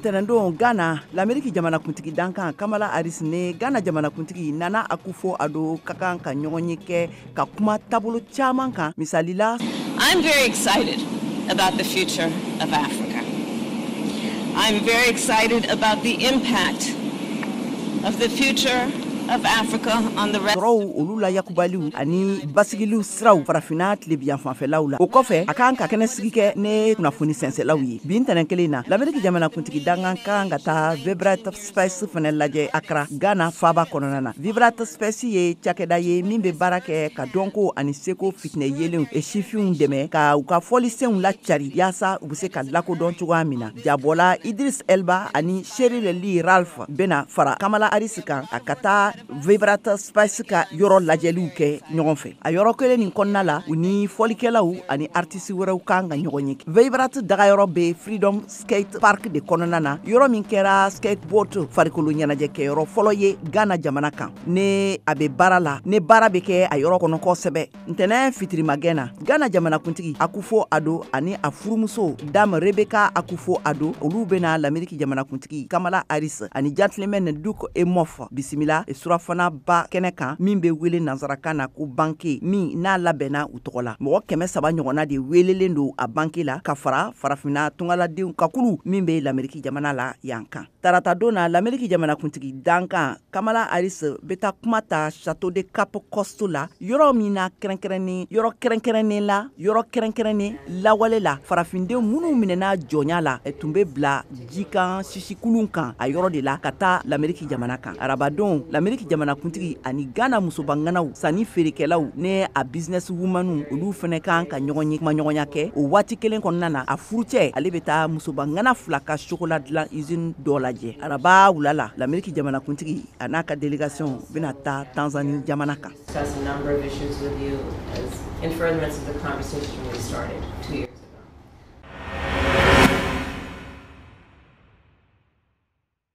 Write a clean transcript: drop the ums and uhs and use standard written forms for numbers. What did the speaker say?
Ntɛnɛndon, Gana, Lameriki jamanakuntigi dankan Kamala Harris ni Gana jamanakuntigi Nana Akufo Addo ka kan ka ɲɔgɔn ye kɛ ka kuma taabolo caman kan, misali la. I'm very excited about the future of Africa. I'm very excited about the impact of the future of Africa on the rest. Sɔrɔw, olu la yakubaliw ani basigiliw siraw farafinna tilebiyan fanfɛlaw la. O kɔfɛ, a kan ka kɛnɛ sigi kɛ ne kunnafoni sɛnsɛlaw ye. Bi ntɛnɛn kelen na, Lameriki jamanakuntigi dankan kan ka taa Vibrant Space fana lajɛ Accra, Ghana faaba kɔnɔna na. Vibrant Space ye cakɛda ye min bɛ baara kɛ ka dɔnko ani seko fitinɛ yelenw e sifinw dɛmɛ ka u ka fɔlisenw lacari, yaasa u bɛ se ka lakodɔn cogoya min na. Jabɔla Idris Elba ani Sheryl Lee Ralph bɛna fara Kamala Harris kan a ka taa Vibrant Space ka yɔrɔ lajɛliw kɛ ɲɔgɔn fɛ. A yɔrɔ kelen nin kɔnɔna la, u ni fɔlikɛlaw ani artiste wɛrɛw kan ka ɲɔgɔn ye. Vibrant dagayɔrɔ bɛ Freedom Skate Park de kɔnɔna na, yɔrɔ min kɛra skateboard farikolo ɲɛnajɛkɛyɔrɔ fɔlɔ ye Ghana jamana kan, ne a bɛ baara la, ne baara bɛ kɛ a yɔrɔ kɔnɔ kosɛbɛ. Ntɛnɛn fitirimagɛn na, Ghana jamanakuntigi Akufo Addo ani a furumuso Dame Rebecca Akufo Addo, olu bɛna Lameriki jamanakuntigi Kamala Harris ani gentleman Doug Emhoff bisimila surafana ba kɛnɛ kan min bɛ wele nansarakan na ko banquet, min n'a labɛnna u tɔgɔ la. Mɔgɔ 300 ɲɔgɔnna de welelen don a banquet la, ka fara farafinna tungaladenw ka kulu min bɛ Lameriki jamana la yan kan. Tarata don na, Lameriki jamanakuntigi dankan Kamala Harris bɛ taa kuma ta Château de Cape Coast la, yɔrɔ min na kɛrɛnkɛrɛnnen, yɔrɔ kɛrɛnkɛrɛnnen la, yɔrɔ kɛrɛnkɛrɛnnen lawale la, farafindenw minnu minɛna jɔnya la tun bɛ bila jikan sisikulun kan a yɔrɔ de la ka taa Lameriki jamana kan. Arabadon, Lameriki jamanakuntigi ani Ghana musobanganaw, sanni feerekɛlaw ne a business womanw, olu fana kan ka ɲɔgɔn ye, kumaɲɔgɔnya kɛ. O waati kelen kɔnɔna na, a furucɛ, ale bɛ taa musobangana fila ka chocolat dilan usine dɔ lajɛ. Araba wula la, Lameriki jamanakuntigi a n'a ka délégation bɛna taa Tanzanie jamana kan. Discuss a number of issues with you as in furtherance of the conversation we started 2 years.